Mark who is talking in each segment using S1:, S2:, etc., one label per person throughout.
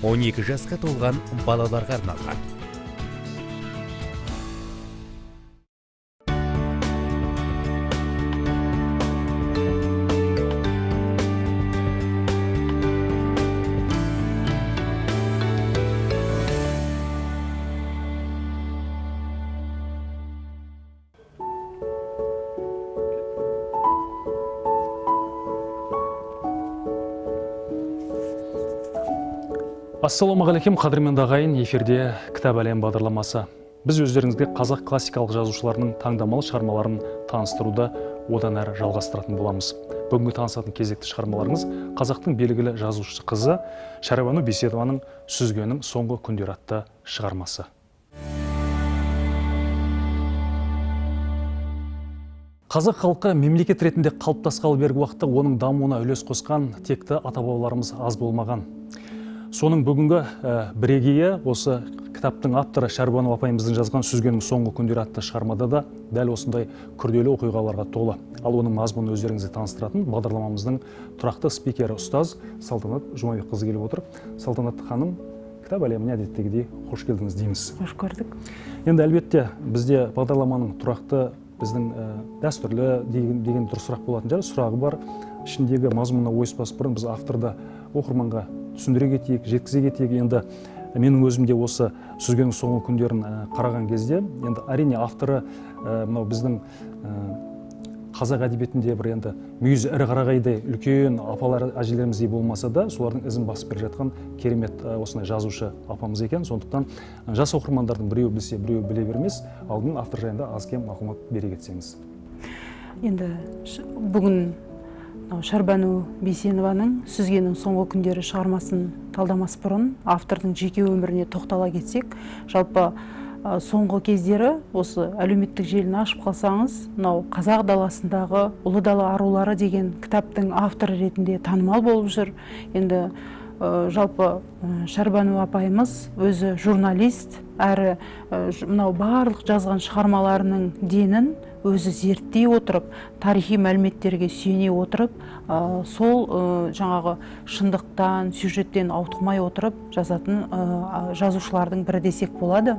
S1: 12 жасқа толған балаларға арналған.
S2: Ассалаумағалейкум, қадірменді ағайын, эфирде Кітап әлем бағдарламасы. Біз өздеріңізге қазақ классикалық жазушыларының таңдамалы шығармаларын таныстыруды одан әрі жалғастыратын боламыз. Бүгінгі танысатын кезекті шығармаларыңыз қазақтың белгілі жазушы қызы Шәрбану Бейсенованың Сүзгенің соңғы күндері атты шығармасы. Қазақ халқы мемлекет ретінде қалыптасқалы бергі уақытта оның дамуына үлес қосқан текті ата-бабаларымыз аз болмаған. Соның бүгінгі бірегейі осы кітаптың авторы Шәрбану апайымыздың жазған Сүзгенің соңғы күндері атты шығармада да дәл осындай күрделі оқиғаларға толы. Ал оның мазмұнын өздеріңізге таныстыратын бағдарламамыздың тұрақты спикері ұстаз Салтанат Жұмабекқызы келіп отыр. Салтанат ханым, кітап әлеміне әдеттегідей қош келдіңіз дейміз.
S3: Қош көрдік.
S2: Енді әлбетте бізде бағдарламаның тұрақты біздің дәстүрлі деген дұрыс сұрақ болатын шығар, сұрағы бар. Ішіндегі мазмұнына ойыспас бұрын біз авторды оқырманға түсіндіре кетейік, жеткізе кетейік. Енді менің өзім де осы Сүзгенің соңғы күндерін қараған кезде, енді әрине авторы мынау біздің қазақ әдебиетінде бір енді мүйізі ірі қарағайдай үлкен апалар әжелеріміздей болмаса да, солардың ізін басып келе жатқан керемет осындай жазушы апамыз екен. Сондықтан жас оқырмандардың біреуі білсе, біреуі біле бермес. Алдымен автор жайында аз-кем мағлұмат бере кетсеңіз.
S3: Енді бүгін Шәрбану Бейсенованың Сүзгенің соңғы күндері шығармасын талдамас бұрын автордың жеке өміріне тоқтала кетсек, жалпы соңғы кездері осы әлеуметтік желіні ашып қалсаңыз, мынау қазақ даласындағы ұлы дала арулары деген кітаптың авторы ретінде танымал болып жүр. Енді жалпы Шәрбану апайымыз өзі журналист, әрі мынау барлық жазған шығармаларының денін өзі зерттей отырып, тарихи мәліметтерге сүйене отырып, сол жаңағы шындықтан, сюжеттен ауытқымай отырып жазатын жазушылардың бірі десек болады.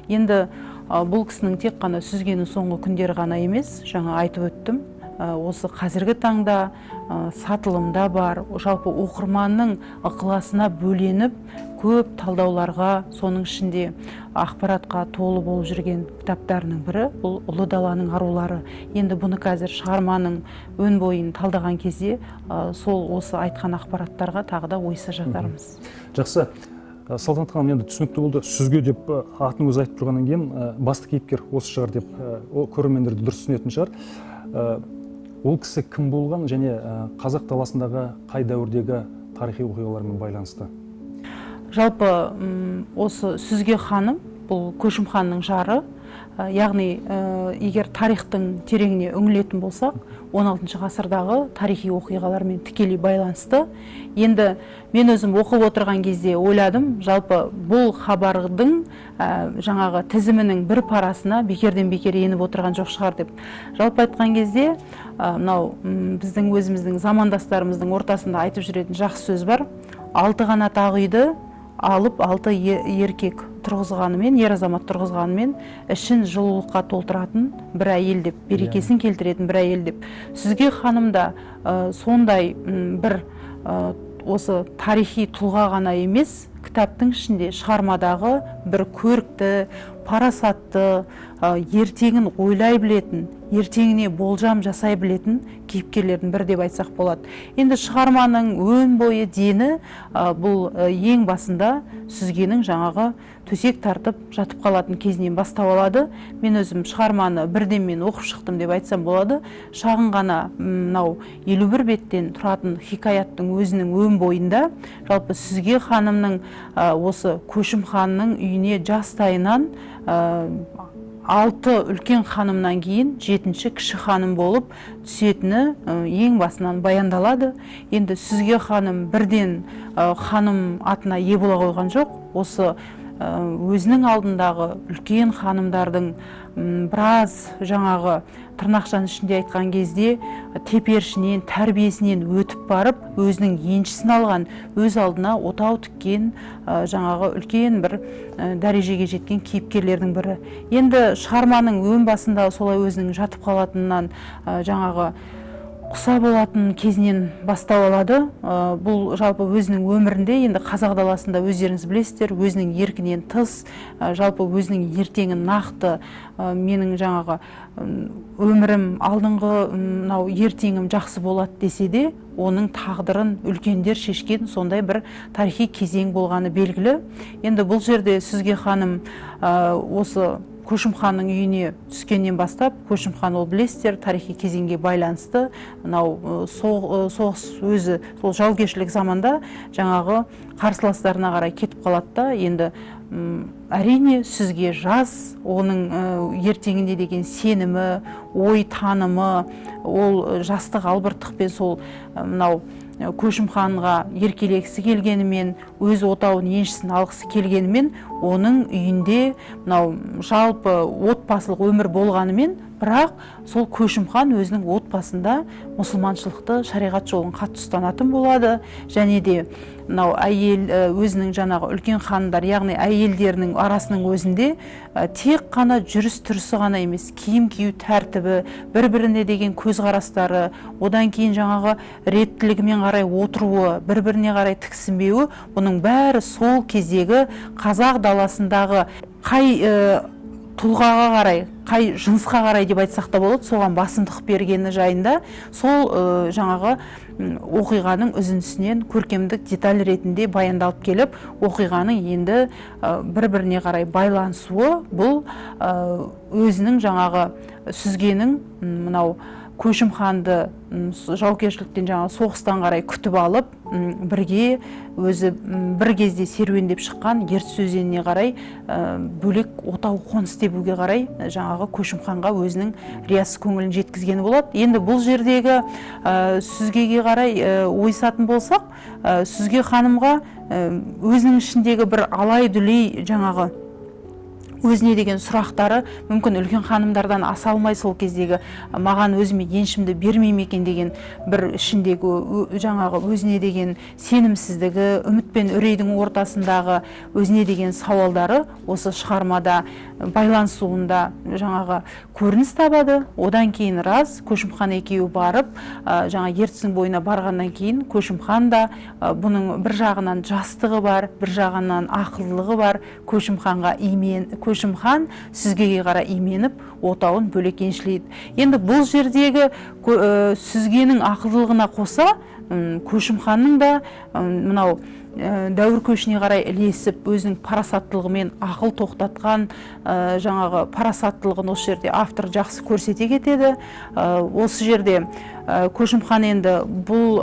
S3: Енді бұл кісінің тек қана Сүзгенің соңғы күндері ғана емес, жаңа айтып өттім, осы қазіргі таңда сатылымда бар, жалпы оқырманның ықыласына бөленіп, көп талдауларға, соның ішінде ақпаратқа толы болып жүрген кітаптарының бірі бұл Ұлы даланың арулары. Енді бұны қазір шығарманың өн бойын талдаған кезде сол осы айтқан ақпараттарға тағы да ойыса жатармыз.
S2: Жақсы. Салтанат ханым, енді түсінікті болды. Сүзге деп атын өзі айтып тұрғаннан кейін басты кейіпкер осы шығар деп көрермендер де дұрыс түсінетін шығар. Ол кісі кім болған және қазақ даласындағы қай дәуірдегі тарихи оқиғалармен байланысты?
S3: Жалпы осы Сүзге ханым бұл Көшім ханның жары, яғни егер тарихтың тереңіне үңілетін болсақ, 16 ғасырдағы тарихи оқиғалармен тікелей байланысты. Енді мен өзім оқып отырған кезде ойладым, жалпы бұл хабардың жаңағы тізімінің бір парасына бекерден бекер еніп отырған жоқ шығар деп. Жалпы айтқан кезде, мынау біздің өзіміздің замандастарымыздың ортасында айтып жүретін жақсы сөз бар. Алты қанат ақ үйді алып алты еркек тұрғызғанымен, ер азамат тұрғызғанымен ішін жылулыққа толтыратын бір әйел деп, берекесін келтіретін бір әйел деп. Сүзге ханым да сондай бір осы тарихи тұлға ғана емес, кітаптың ішінде шығармадағы бір көрікті, парасатты, ертеңін ойлай білетін, ертеңіне болжам жасай білетін кейіпкерлердің бірі деп айтсақ болады. Енді шығарманың өн бойы дені, бұл ең басында Сүзгенің жаңағы төсек тартып жатып қалатын кезінен бастау алады. Мен өзім шығарманы бірден мен оқып шықтым деп айтсам болады. Шағын ғана, мынау 51 беттен тұратын хикаяттың өзінің өн бойында жалпы Сүзге ханымның, осы Көшім ханның үйіне жастайынан, алты үлкен ханымнан кейін жетінші кіші ханым болып түсетіні, ең басынан баяндалады. Енді Сүзге ханым бірден, ханым атына ие бола қойған жоқ. Осы Өзінің алдындағы үлкен ханымдардың біраз жаңағы тырнақшаның ішінде айтқан кезде теперішінен, тәрбиесінен өтіп барып, өзінің еншісін алған, өз алдына отау тіккен, жаңағы үлкен бір дәрежеге жеткен кейіпкерлердің бірі. Енді шығарманың өн басында солай өзінің жатып қалатынынан, жаңағы құса болатын кезінен бастау алады. Бұл жалпы өзінің өмірінде, енді қазақ даласында, өздеріңіз білесіздер, өзінің еркінен тыс, жалпы өзінің ертеңін нақты, менің жаңағы өмірім алдыңғы, мынау ертеңім жақсы болады десе де, оның тағдырын үлкендер шешкен сондай бір тарихи кезең болғаны белгілі. Енді бұл жерде Сүзге ханым осы Көшім ханның үйіне түскеннен бастап, Көшім хан, ол білесіздер, тарихи кезеңге байланысты мынау соғыс, өзі сол жаугершілік заманда жаңағы қарсыластарына қарай кетіп қалады да. Енді әрине, Сүзге жас, оның ертеңіне деген сенімі, ой танымы, ол жастық албырттықпен сол мынау Көшім ханға еркелегісі келгенімен, өз отауын, еншісін алғысы келгенімен, оның үйінде мынау жалпы отбасылық өмір болғанымен, бірақ сол Көшім хан өзінің отбасында мұсылманшылықты, шариғат жолын қатты ұстанатын болады. Және де мынау әйел, өзінің жаңағы үлкен ханымдар, яғни әйелдерінің арасының өзінде тек қана жүріс тұрысы ғана емес, киім кию тәртібі, бір біріне деген көзқарастары, одан кейін жаңағы реттілігімен қарай отыруы, бір біріне қарай тіксінбеуі, бұның бәрі сол кездегі қазақ даласындағы қай тұлғаға қарай, қай жынысқа қарай деп айтсақ та болады, соған басымдық бергені жайында сол жаңағы оқиғаның үзіндісінен көркемдік деталь ретінде баяндалып келіп, оқиғаның енді бір біріне қарай байланысуы, бұл өзінің жаңағы Сүзгенің мынау Көшім ханды жаугершіліктен, жаңағы соғыстан қарай күтіп алып, бірге өзі бір кезде серуендеп шыққан Ертіс өзеніне қарай бөлек отау қоныс тебуге қарай жаңағы Көшім ханға өзінің риясыз көңілін жеткізгені болады. Енді бұл жердегі Сүзгеге қарай ойысатын болсақ, Сүзге ханымға өзінің ішіндегі бір алай дүлей жаңағы өзіне деген сұрақтары, мүмкін үлкен ханымдардан аса алмай, сол кездегі маған, өзіме еншімді бермей ме екен деген бір ішіндегі жаңағы өзіне деген сенімсіздігі, үміт пен үрейдің ортасындағы өзіне деген сауалдары осы шығармада байланысуында жаңағы көрініс табады. Одан кейін рас, Көшімхан екеуі барып, жаңа Ертістің бойына барғаннан кейін Көшімхан да, бұның бір жағынан жастығы бар, бір жағынан ақылдылығы бар, Көшімханға имен, Көшімхан Сүзгеге қарай именіп, отауын бөлек еншілейді. Енді бұл жердегі Сүзгенің ақылдылығына қоса, Көшімханның да мынау дәуір көшіне қарай ілесіп, өзінің парасаттылығымен ақыл тоқтатқан, жаңағы парасаттылығын осы жерде автор жақсы көрсете кетеді. Осы жерде Көшімхан енді бұл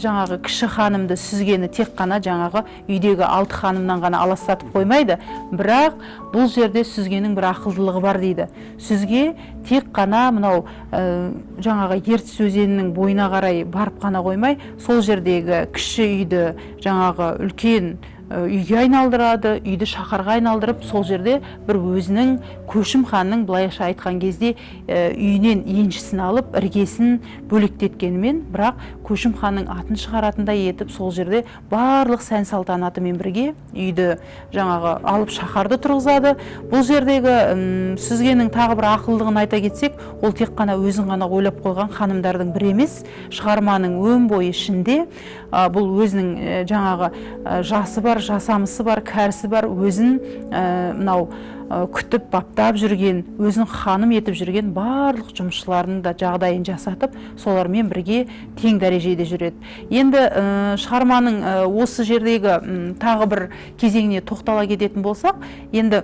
S3: жаңағы кіші ханымды, Сүзгені тек қана жаңағы үйдегі алты ханымнан ғана аластатып қоймайды, бірақ бұл жерде Сүзгенің бір ақылдылығы бар дейді. Сүзге тек қана мынау жаңағы Ертіс өзенінің бойына қарай барып қана қоймай, сол жердегі кіші үйді жаңағы үлкен үйге айналдырады, үйді шаһарға айналдырып, сол жерде бір өзінің, Көшім ханның былайша айтқан кезде үйінен еншісін алып, іргесін бөлектеткенімен, бірақ Көшім ханның атын шығаратындай етіп, сол жерде барлық сән салтанатымен бірге үйді жаңағы алып шаһарды тұрғызады. Бұл жердегі Сүзгенің тағы бір ақылдығын айта кетсек, ол тек қана өзін ғана ойлап қойған ханымдардың бірі емес. Шығарманың өн бойы ішінде бұл өзінің жаңағы жасы бар, жасамысы бар, кәрісі бар, өзін мынау күтіп баптап жүрген, өзін ханым етіп жүрген барлық жұмысшыларының да жағдайын жасатып, солармен бірге тең дәрежеде жүреді. Енді шығарманың осы жердегі тағы бір кезеңіне тоқтала кететін болсақ, енді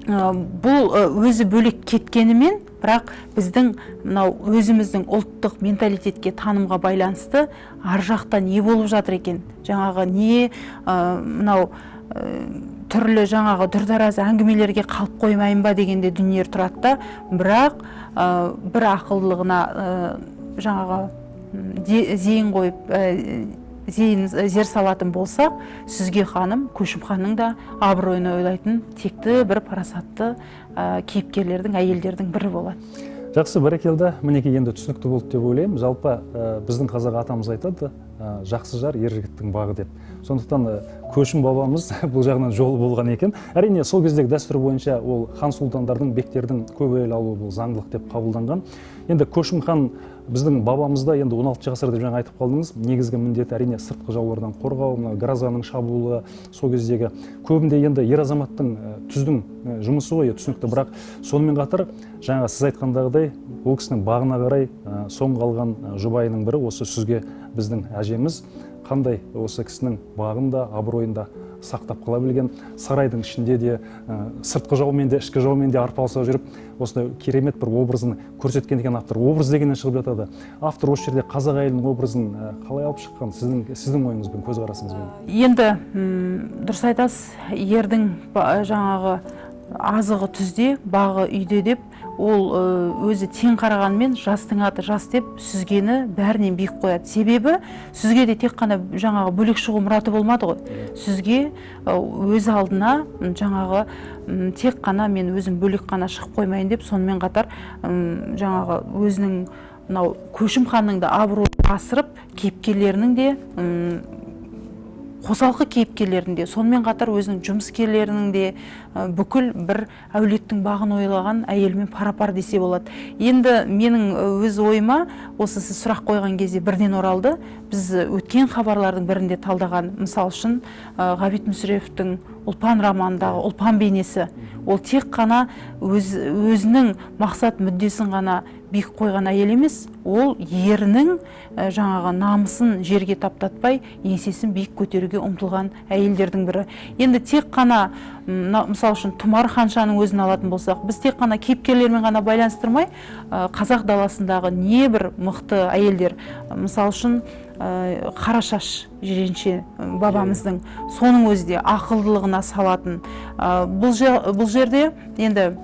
S3: бұл өзі бөлек кеткенімен, бірақ біздің мынау өзіміздің ұлттық менталитетке, танымға байланысты ар жақта не болып жатыр екен, жаңағы не мынау түрлі жаңағы дүрдараз әңгімелерге қалып қоймайын ба дегенде дүниелер тұрады да, бірақ бір ақылдылығына жаңағы зейін қойып зейін зер салатын болсақ, Сүзге ханым Көшім ханның да абыройын ойлайтын текті бір парасатты кейіпкерлердің, әйелдердің бірі болады.
S2: Жақсы, бәрекелді. Мінекей, енді түсінікті болды деп ойлаймын. Жалпы біздің қазақ атамыз айтады, жақсы жар ер жігіттің бағы деп. Сондықтан Көшім бабамыз бұл жағынан жолы болған екен. Әрине, сол кездегі дәстүр бойынша ол хан сұлтандардың, бектердің көп әйел алуы бұл заңдылық деп қабылданған. Енді Көшім хан біздің бабамызда енді 16 ғасыр деп жаңа айтып қалдыңыз. Негізгі міндеті, әрине, сыртқы жаулардан қорғау, мына грозаның шабуылы, сол кездегі көбінде енді ер азаматтың, түздің жұмысы ғой, түсінікті. Бірақ сонымен қатар жаңа сіз айтқандағыдай, ол кісінің бағына қарай соңғы қалған жұбайының бірі осы Сүзге біздің әжеміз қандай осы кісінің бағын да, абыройын да сақтап қала білген, сарайдың ішінде де сыртқы жаумен де, ішкі жаумен де арпалыса жүріп, осындай керемет бір образын көрсеткен екен автор. Образ дегеннен шығып жатады. Автор осы жерде қазақ әйелінің образын қалай алып шыққан сіздің ойыңызбен, көзқарасыңызбен?
S3: Енді дұрыс айтасыз, ердің жаңағы азығы түзде, бағы үйде деп, ол өзі тең қарағанмен жастың аты жас деп Сүзгені бәрінен биік қояды. Себебі Сүзге де тек қана жаңағы бөлек шығу мұраты болмады ғой. Сүзге өз алдына жаңағы тек қана мен өзім бөлек қана шығып қоймайын деп, сонымен қатар жаңағы өзінің мынау Көшім ханның да абыройын асырып, кейіпкерлерінің де, қосалқы кейіпкерлердің де, сонымен қатар өзінің жұмыскерлерінің де, бүкіл бір әулеттің бағын ойлаған әйелмен пара-пар десе болады. Енді менің өз ойыма осы сіз сұрақ қойған кезде бірден оралды. Біз өткен хабарлардың бірінде талдаған, мысал үшін, Ғабит Мүсіреповтің Ұлпан романындағы Ұлпан бейнесі. Ол тек қана өзінің мақсат мүддесін ғана биік қойған әйел емес, ол ерінің жаңағы намысын жерге таптатпай, еңсесін биік көтеруге ұмтылған әйелдердің бірі. Енді тек қана мысал үшін, Тұмар ханшаның өзін алатын болсақ, біз тек қана кейіпкерлермен ғана байланыстырмай, қазақ даласындағы небір мықты әйелдер, мысал үшін, Қарашаш Жиренше бабамыздың, соның өзі де ақылдылығына салатын. Бұл жерде енді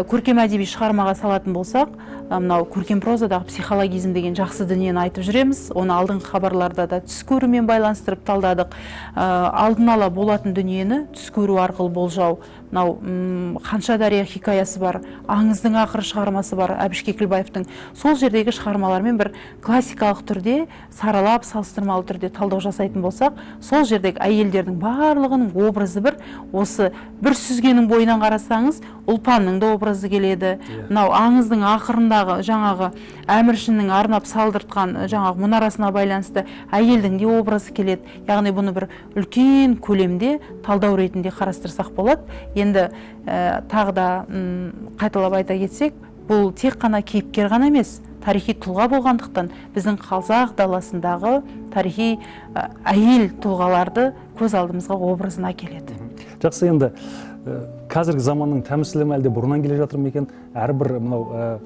S3: көркем әдеби шығармаға салатын болсақ, мынау көркем прозадағы психологизм деген жақсы дүниені айтып жүреміз. Оны алдыңғы хабарларда да түс көрумен байланыстырып талдадық. Алдын ала болатын дүниені түс көру арқылы болжау. Мынау Ханша дария хикаясы бар, Аңыздың ақыры шығармасы бар Әбіш Кекілбаевтың. Сол жердегі шығармалармен бір классикалық түрде саралап, салыстырмалы түрде талдау жасайтын болсақ, сол жердегі әйелдердің барлығының образы бір. Осы бір Сүзгенің бойынан қарасаңыз, Ұлпанның да образы келеді. Мынау Аңыздың ақырындағы жаңағы Әміршінің арнап салдыртқан жаңағы мұнарасына байланысты әйелдің де образы келеді. Яғни бұны бір үлкен көлемде талдау ретінде қарастырсақ болады. Енді тағы да қайталап айта кетсек, бұл тек қана кейіпкер ғана емес, тарихи тұлға болғандықтан, біздің қазақ даласындағы тарихи әйел тұлғаларды көз алдымызға образына келеді.
S2: Жақсы, енді қазіргі заманның тәмсілі ме, әлде бұрыннан келе жатыр ма екен, әрбір мынау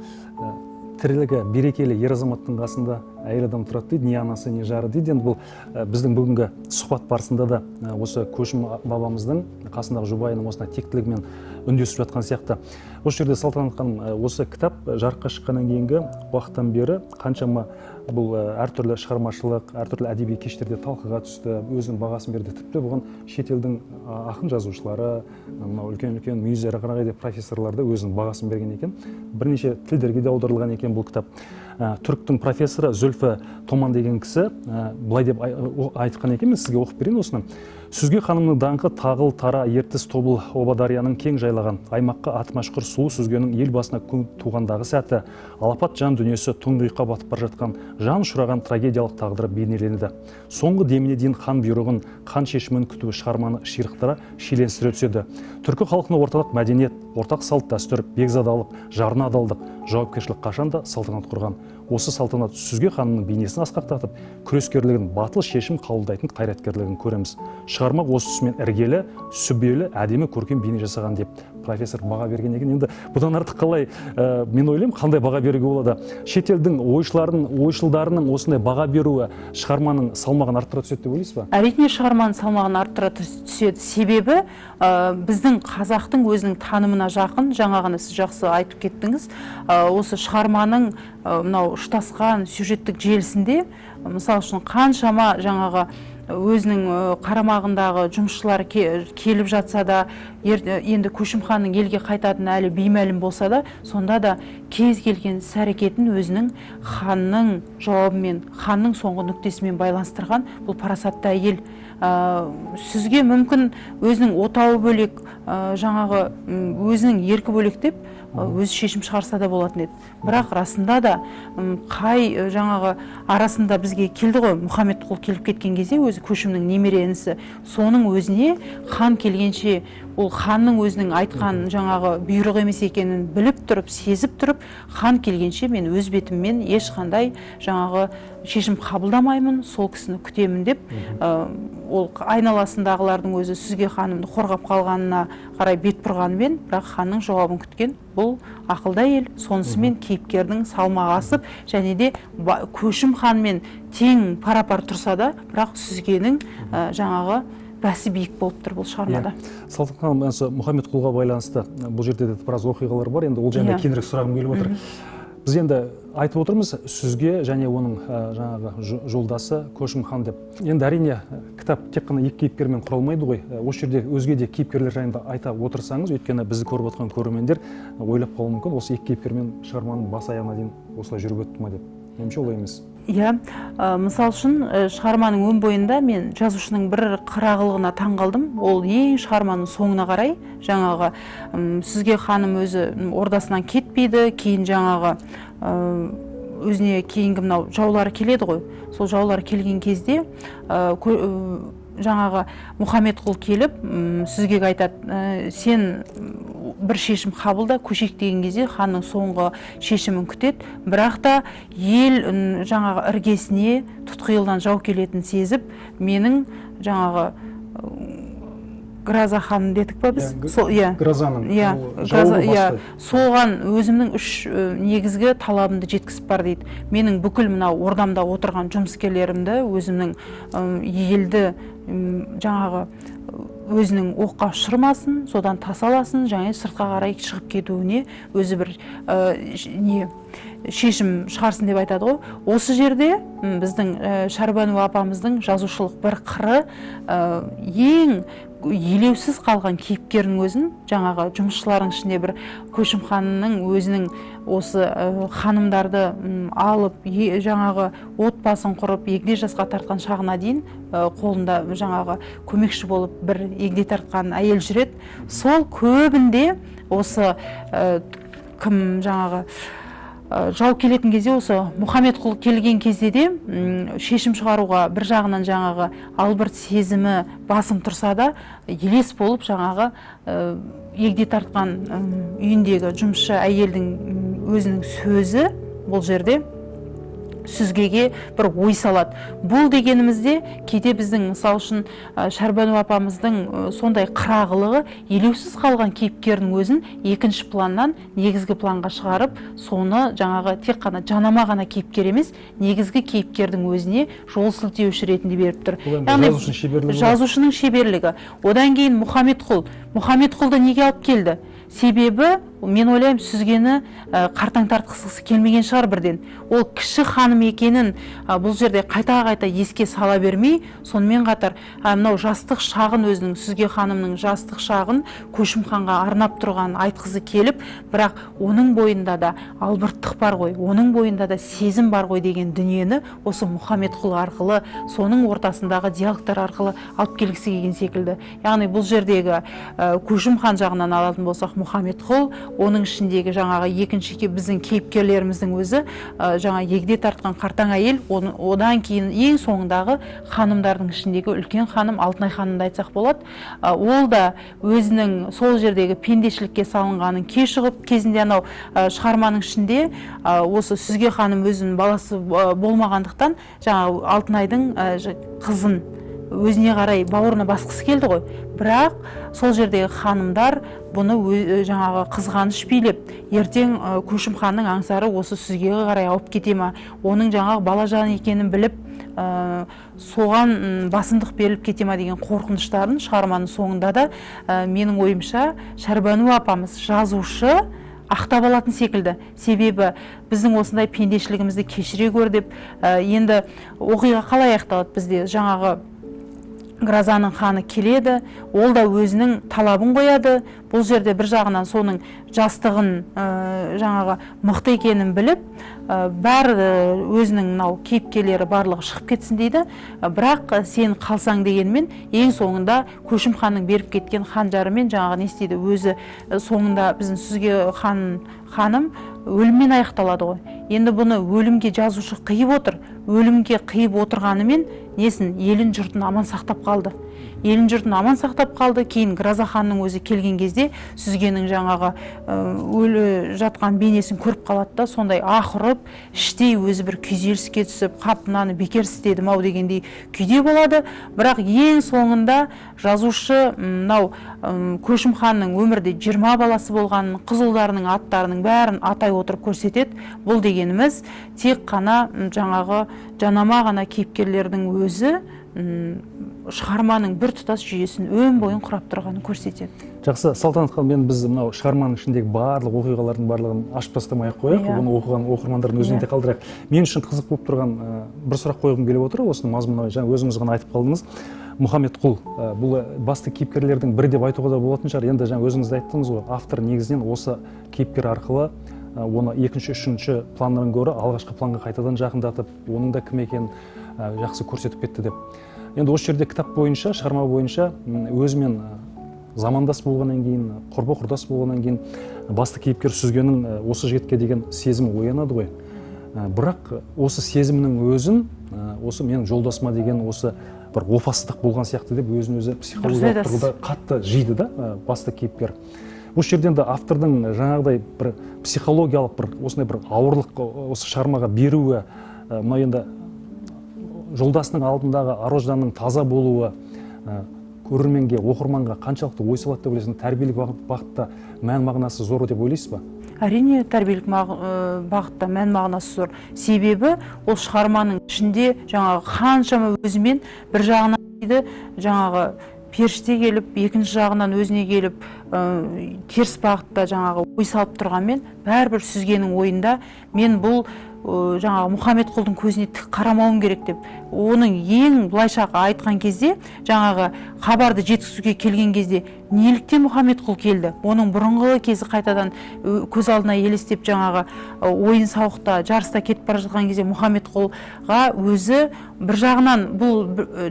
S2: тірлігі берекелі ер азаматтың қасында әйел адам тұрады дейді, не анасы, не жары дейді. Енді бұл біздің бүгінгі сұхбат барысында да осы Көшім бабамыздың қасындағы жұбайының осындай тектілігімен үндесіп жатқан сияқты. Осы жерде, Салтанат ханым, осы кітап жарыққа шыққаннан кейінгі уақыттан бері қаншама бұл әртүрлі шығармашылық, әртүрлі әдеби кештерде талқыға түсті, өзінің бағасын берді. Тіпті бұған шетелдің ақын жазушылары, мынау үлкен үлкен мүйізі ірі қарағай деп профессорлар да өзінің бағасын берген екен. Бірнеше тілдерге де аударылған екен бұл кітап. Түріктің профессоры Зүлфі Томан деген кісі былай деп айтқан екен, мен сізге оқып берейін осыны. Сүзге ханымның даңқы Тағыл, Тара, Ертіс, Тобыл, Обадарияның кең жайлаған аймаққа аты мәшһүр сұлу Сүзгенің ел басына күн туғандағы сәті, алапат жан дүниесі тұңғиыққа батып бара жатқан жан ұшыраған трагедиялық тағдыры бейнеленді. Соңғы деміне дейін хан бұйрығын, хан шешімін күтуі шығарманы ширықтыра, шиеленістіре түседі. Түркі халқына орталық мәдениет, ортақ салт дәстүр, бекзадалық, жарына адалдық, жауапкершілік қашанда салтанат құрған. Осы салтанат Сүзге ханымның бейнесін асқақтатып, күрескерлігін, батыл шешім қабылдайтын қайраткерлігін көреміз. Шығарма осы тұсымен іргелі, сүбелі, әдемі көркем бейне жасаған деп профессор баға берген екен. Енді бұдан артық қалай, мен ойлаймын, қандай баға беруге болады? Шетелдің ойшылдарының осындай баға беруі шығарманың салмағын арттыра түседі деп ойлайсыз ба?
S3: Әрине, шығарманың салмағын арттыра түседі. Себебі біздің қазақтың өзінің танымына жақын, жаңа ғана сіз жақсы айтып кеттіңіз, осы шығарманың мынау ұштасқан сюжеттік желісінде, мысал үшін, қаншама жаңағы өзінің қарамағындағы жұмысшылар келіп жатса да, енді Көшім ханның елге қайтатыны әлі беймәлім болса да, сонда да кез келген іс әрекетін өзінің ханның жауабымен, ханның соңғы нүктесімен байланыстырған бұл парасатты әйел. Сізге мүмкін өзінің отауы бөлек, жаңағы өзінің еркі бөлек деп өзі шешім шығарса да болатын еді. Бірақ расында да қай жаңағы арасында бізге келді ғой, Мұхаммедқұл келіп кеткен кезде, өзі Көшімнің немере інісі, соның өзіне хан келгенше, ол ханның өзінің айтқан жаңағы бұйрық емес екенін біліп тұрып, сезіп тұрып, хан келгенше мен өз бетіммен ешқандай жаңағы шешім қабылдамаймын, сол кісіні күтемін деп, ол айналасындағылардың өзі Сүзге ханымды қорғап қалғанына қарай бет бұрғанымен, бірақ ханның жауабын күткен бұл ақылды әйел. Сонысымен кейіпкердің салмағы асып және де Көшім ханмен тең пара пар тұрса да, бірақ Сүзгенің жаңағы бәсі биік болып тұр бұл шығармада.
S2: Иә. Салтанат ханым, осы Мұхаммедқұлға байланысты бұл жерде де біраз оқиғалар бар, енді ол жайында кеңірек сұрағым келіп отыр. Біз енді айтып отырмыз Сүзге және оның жаңағы жолдасы Көшім хан деп. Енді әрине кітап тек қана екі кейіпкермен құралмайды ғой. Осы жерде өзге де кейіпкерлер жайында айта отырсаңыз, өйткені бізді көріп отырған көрермендер ойлап қалуы мүмкін, осы екі кейіпкермен шығарманың бас аяғына дейін осылай жүріп өтті ма деп. Меніңше, олай емес.
S3: Иә, мысал үшін, шығарманың өн бойында мен жазушының бір қырағылығына таң қалдым. Ол ең шығарманың соңына қарай жаңағы Сүзге ханым өзі ордасынан кетпейді, кейін жаңағы өзіне кейінгі мынау жаулары келеді ғой. Сол жаулар келген кезде жаңағы Мұхаммедқұл келіп Сүзгеге айтады: «Сен бір шешім қабылда, көшейік», — деген кезде ханның соңғы шешімін күтеді. Бірақ та ел жаңағы іргесіне тұтқиылдан жау келетінін сезіп, менің жаңағы Гроза ханым дедік па біз?
S2: Иә,
S3: сол, иә.
S2: Грозаның
S3: иә,
S2: ол
S3: Гроза,
S2: жауы
S3: иә,
S2: бастайды.
S3: Соған өзімнің үш негізгі талабымды жеткізіп бар дейді. Менің бүкіл мынау ордамда отырған жұмыскерлерімді, өзімнің елді жаңағы өзінің оққа ұшырмасын, содан тасаласын және сыртқа қарай шығып кетуіне өзі бір не шешім шығарсын деп айтады ғой. Осы жерде біздің Шәрбану апамыздың жазушылық бір қыры, ең елеусіз қалған кейіпкердің өзін, жаңағы жұмысшылардың ішінде бір Көшім ханның өзінің осы ханымдарды алып, жаңағы отбасын құрып, егде жасқа тартқан шағына дейін қолында жаңағы көмекші болып бір егде тартқан әйел жүреді. Сол көбінде осы кім жаңағы жау келетін кезде, осы Мұхаммедқұл келген кезде де шешім шығаруға бір жағынан жаңағы албырт сезімі басым тұрса да, елес болып жаңағы егде тартқан үйіндегі жұмысшы әйелдің өзінің сөзі бұл жерде Сүзгеге бір ой салады. Бұл дегенімізде кейде біздің, мысал үшін, Шәрбану апамыздың сондай қырағылығы елеусіз қалған кейіпкердің өзін екінші планнан негізгі планға шығарып, соны жаңағы тек қана жанама ғана кейіпкер емес, негізгі кейіпкердің өзіне жол сілтеуші ретінде беріп тұр.
S2: Бұл енді
S3: Яғни
S2: жазушының шеберлігі ғой.
S3: Жазушының шеберлігі. Одан кейін Мұхаммедқұл. Мұхаммедқұлды неге алып келді? Себебі мен ойлаймын, Сүзгені қартаң тартқызғысы келмеген шығар бірден. Ол кіші ханым екенін бұл жерде қайта қайта еске сала бермей, сонымен қатар мынау жастық шағын, өзінің Сүзге ханымның жастық шағын Көшім ханға арнап тұрғанын айтқызы келіп, бірақ оның бойында да албырттық бар ғой, оның бойында да сезім бар ғой деген дүниені осы Мұхаммедқұл арқылы, соның ортасындағы диалогтар арқылы алып келгісі келген секілді. Яғни бұл жердегі Көшім хан жағынан алатын болсақ, Мұхаммедқұл, оның ішіндегі жаңағы екінші біздің кейіпкерлеріміздің өзі, жаңа егде тартқан қартаң әйел, одан кейін ең соңындағы ханымдардың ішіндегі үлкен ханым Алтынай ханымды айтсақ болады. Ол да өзінің сол жердегі пендешілікке салынғанын кеш ұғып, кезінде анау шығарманың ішінде осы Сүзге ханым өзінің баласы болмағандықтан жаңағы Алтынайдың қызын өзіне қарай бауырына басқысы келді ғой. Бірақ сол жердегі ханымдар бұны жаңағы қызғаныш билеп, ертең Көшім ханның аңсары осы Сүзгеге қарай ауып кете ма, оның жаңағы бала жан екенін біліп, соған басымдық беріліп кете ма деген қорқыныштарын шығарманың соңында да, менің ойымша, Шәрбану апамыз жазушы ақтап алатын секілді. Себебі біздің осындай пендешілігімізді кешіре көр деп. Енді оқиға қалай аяқталады? Бізде жаңағы Грозаның ханы келеді, ол да өзінің талабын қояды. Бұл жерде бір жағынан соның жастығын, жаңағы мықты екенін біліп, бәрі өзінің мынау кейіпкерлері барлығы шығып кетсін дейді. Бірақ сен қалсаң дегенмен, ең соңында Көшім ханның беріп кеткен ханжарымен жаңағы не істейді өзі, соңында біздің Сүзге хан ханым өліммен аяқталады ғой. Енді бұны өлімге жазушы қиып отыр. Өлімге қиып отырғанымен несін, елін жұртын аман сақтап қалды. Елін жұртын аман сақтап қалды. Кейін Гроза ханның өзі келген кезде Сүзгенің жаңағы өлі жатқан бейнесін көріп қалады да, сондай ах ұрып, іштей өзі бір күйзеліске түсіп, қап, мынаны бекер істедім ау дегендей күйде болады. Бірақ ең соңында жазушы мынау Көшім ханның өмірде 20 баласы болғанын, қыз ұлдарының аттарының бәрін атай отырып көрсетеді. Бұл дегеніміз тек қана жаңағы жанама ғана кейіпкерлердің өзі шығарманың бір тұтас жүйесін өн бойын құрап тұрғанын көрсетеді.
S2: Жақсы, Салтанат ханым, енді біз мынау шығарманың ішіндегі барлық оқиғалардың барлығын ашып тастамай ақ қояйық, оны оқыған оқырмандардың өзіне де қалдырайық. Мен үшін қызық болып тұрған бір сұрақ қойғым келіп отыр осының мазмұнына. Жаңа өзіңіз ғана айтып қалдыңыз, Мұхаммедқұл, бұл басты кейіпкерлердің бірі деп айтуға да болатын шығар. Енді жаңа өзіңіз де айттыңыз ғой, автор негізінен осы кейіпкер арқылы оны екінші, үшінші планнан гөрі алғашқы планға қайтадан жақындатып, оның да кім екенін жақсы көрсетіп кетті деп. Енді осы жерде кітап бойынша, шығарма бойынша өзімен замандас болғаннан кейін, құрбы құрдас болғаннан кейін басты кейіпкер Сүзгенің осы жігітке деген сезімі оянады ғой. Бірақ осы сезімнің өзін осы менің жолдасыма деген осы бір опасыздық болған сияқты деп өзін өзі психологиялық тұрғыда қатты жейді да басты кейіпкер. Осы жерде енді автордың жаңағыдай бір психологиялық бір осындай бір ауырлық осы шығармаға беруі, мынау енді жолдасының алдындағы ар-ожданның таза болуы көрерменге, оқырманға қаншалықты ой салады деп ойлайсың? Тәрбиелік бағытта мән мағынасы зор деп ойлайсыз ба?
S3: Әрине, тәрбиелік бағытта мән мағынасы зор. Себебі ол шығарманың ішінде жаңағы қаншама өзімен бір жағынан дейді жаңағы періште келіп, екінші жағынан өзіне келіп, теріс бағытта жаңағы ой салып тұрғанмен, бәрібір Сүзгенің ойында мен бұл жаңағы Мұхаммедқұлдың көзіне тік қарамауым керек деп. Оның ең былайша айтқан кезде, жаңағы хабарды жеткізуге келген кезде неліктен Мұхаммедқұл келді, оның бұрынғы кезі қайтадан көз алдына елестеп, жаңағы ойын сауықта жарыста кетіп бара жатқан кезде Мұхаммедқұлға өзі бір жағынан бұл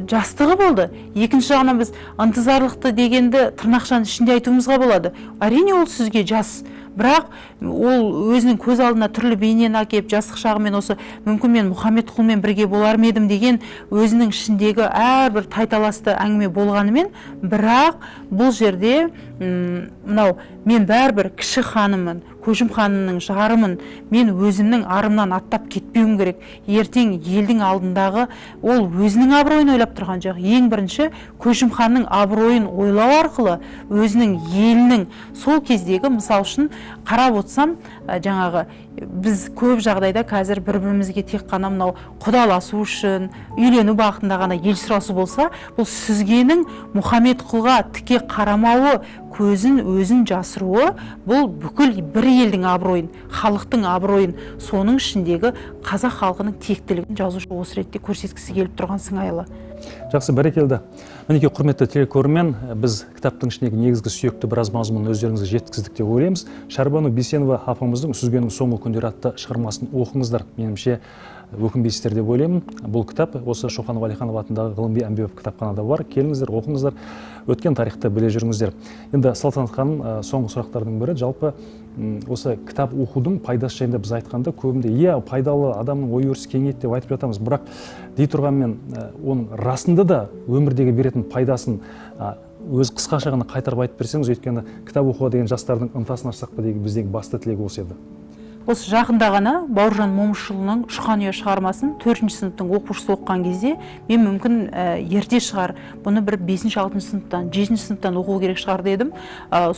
S3: жастығы болды, екінші жағынан біз ынтызарлықты дегенді тырнақшаның ішінде айтуымызға болады. Әрине, ол Сүзге жас, бірақ ол өзінің көз алдына түрлі бейнені әкеліп, жастық шағымен осы мүмкін мен Мұхаммедқұлмен бірге болар ма едім деген өзінің ішіндегі әрбір тайталасты әңгіме болғанымен, бірақ бұл жерде мынау мен бәрібір кіші ханымын, Көшім ханымның жарымын, мен өзімнің арымнан аттап кетпеуім керек. Ертең елдің алдындағы ол өзінің абыройын ойлап тұрған жоқ, ең бірінші Көшім ханның абыройын ойлау арқылы өзінің елінің сол кездегі, мысал үшін қарап отырсам, жаңағы біз көп жағдайда қазір бір бірімізге тек қана мынау құдаласу үшін үйлену бағытында ғана ел сұрасу болса, бұл Сүзгенің Мұхаммедқұлға тіке қарамауы, көзін өзін жасыруы, бұл бүкіл бір елдің абыройын, халықтың абыройын, соның ішіндегі қазақ халқының тектілігін жазушы осы ретте көрсеткісі келіп тұрған сыңайлы.
S2: Жақсы, бәрекелді. Мінекей, құрметті телекөрермен, біз кітаптың ішіндегі негізгі сүйекті біраз мазмұнын өздеріңізге жеткіздік деп ойлаймыз. Шәрбану Бейсенова апамыздың «Сүзгенің соңғы күндері» атты шығармасын оқыңыздар. Меніңше, өкінбейсіздер деп ойлаймын. Бұл кітап осы Шоқан Уәлиханов атындағы ғылыми әмбебап кітапханада бар. Келіңіздер, оқыңыздар, өткен тарихты біле жүріңіздер. Енді, Салтанат ханым, соңғы сұрақтардың бірі, жалпы осы кітап оқудың пайдасы жайында біз айтқанда көбінде иә, пайдалы, адамның ой өрісі кеңейеді деп айтып жатамыз. Бірақ дей тұрғанмен, оның расында да өмірдегі беретін пайдасын өз қысқаша ғана қайтарып айтып берсеңіз, өйткені кітап оқуға деген жастардың ынтасын ашсақ па деген біздегі басты тілек осы еді.
S3: Осы жақында ғана Бауыржан Момышұлының «Ұшқан ұя» шығармасын 4-ші сыныптың оқушысы оқыған кезде мен мүмкін ерте шығар, бұны бір 5-ші, 6-шы сыныптан, 7-ші сыныптан оқу керек шығар дедім.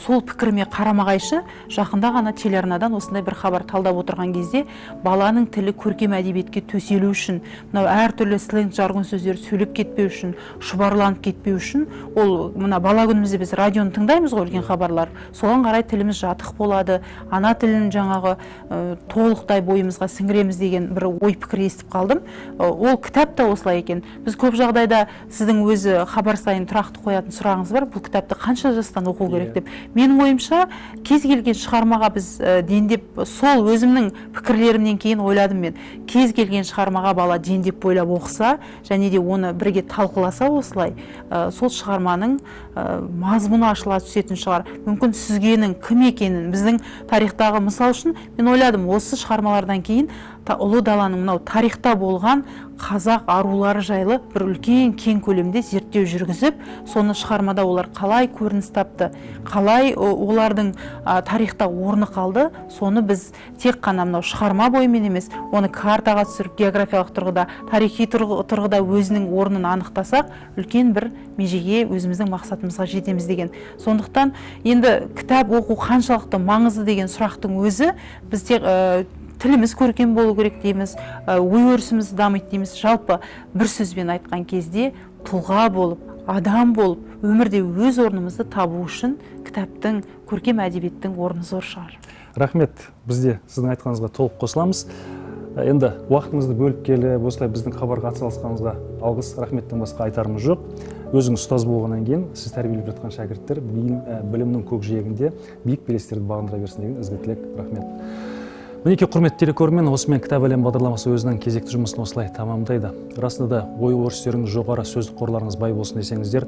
S3: Сол пікіріме қарама-қайшы жақында ғана телеарнадан осындай бір хабар талдап отырған кезде баланың тілі көркем әдебиетке төселу үшін, мынау әртүрлі сленг, жаргон сөздер сөйлеп кетпеу үшін, шұбарланып кетпеу үшін, ол мына бала күнімізде біз радионы тыңдаймыз ғой, үлкен хабарлар, соған қарай тіліміз жатық болады, ана тілін жаңағы толықтай бойымызға сіңіреміз деген бір ой пікір естіп қалдым. Ол кітап та осылай екен. Біз көп жағдайда сіздің өзі хабар сайын тұрақты қоятын сұрағыңыз бар: бұл кітапты қанша жастан оқу керек деп. Менің ойымша, кез келген шығармаға біз дендеп, сол өзімнің пікірлерімнен кейін ойладым мен, кез келген шығармаға бала дендеп бойлап оқыса және де оны бірге талқыласа, осылай сол шығарманың мазмұны ашыла түсетін шығар. Мүмкін, Сүзгенің кім екенін, біздің тарихтағы, мысал үшін, мен ойладым, осы шығармалардан кейін Ұлы даланың мынау тарихта болған қазақ арулары жайлы бір үлкен кең көлемде зерттеу жүргізіп, соны шығармада олар қалай көрініс тапты, қалай олардың тарихта орны қалды, соны біз тек қана мынау шығарма бойымен емес, оны картаға түсіріп, географиялық тұрғыда, тарихи тұрғыда өзінің орнын анықтасақ, үлкен бір межеге, өзіміздің мақсатымызға жетеміз деген. Сондықтан енді кітап оқу қаншалықты маңызды деген сұрақтың өзі, біз тек тіліміз көркем болу керек дейміз, ой өрісіміз дамиды дейміз. Жалпы бір сөзбен айтқан кезде, тұлға болып, адам болып, өмірде өз орнымызды табу үшін кітаптың, көркем әдебиеттің орны зор шығар.
S2: Рахмет, біз де сіздің айтқаныңызға толық қосыламыз. Енді уақытыңызды бөліп келіп, осылай біздің хабарға атсалысқаныңызға алғыс, рахметтен басқа айтарымыз жоқ. Өзіңіз ұстаз болғаннан кейін, сіз тәрбиелеп жатқан шәкірттер білімнің көкжиегінде биік белестерді бағындыра берсін деген ізгі тілек. Рахмет. Мінекей, құрметті телекөрермен, осымен «Кітап әлемі» бағдарламасы өзінің кезекті жұмысын осылай тамамдайды. Расында да, ой өрістеріңіз жоғары, сөздік қорларыңыз бай болсын десеңіздер,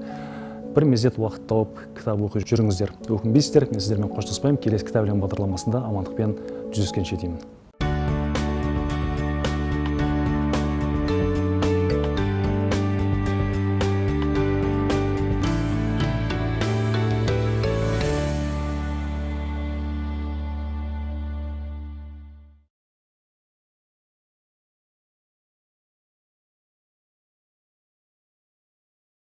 S2: бір мезет уақыт тауып, кітап оқи жүріңіздер, өкінбейсіздер. Мен сіздермен қоштаспаймын. Келесі «Кітап әлемі» бағдарламасында амандықпен жүздескенше деймін.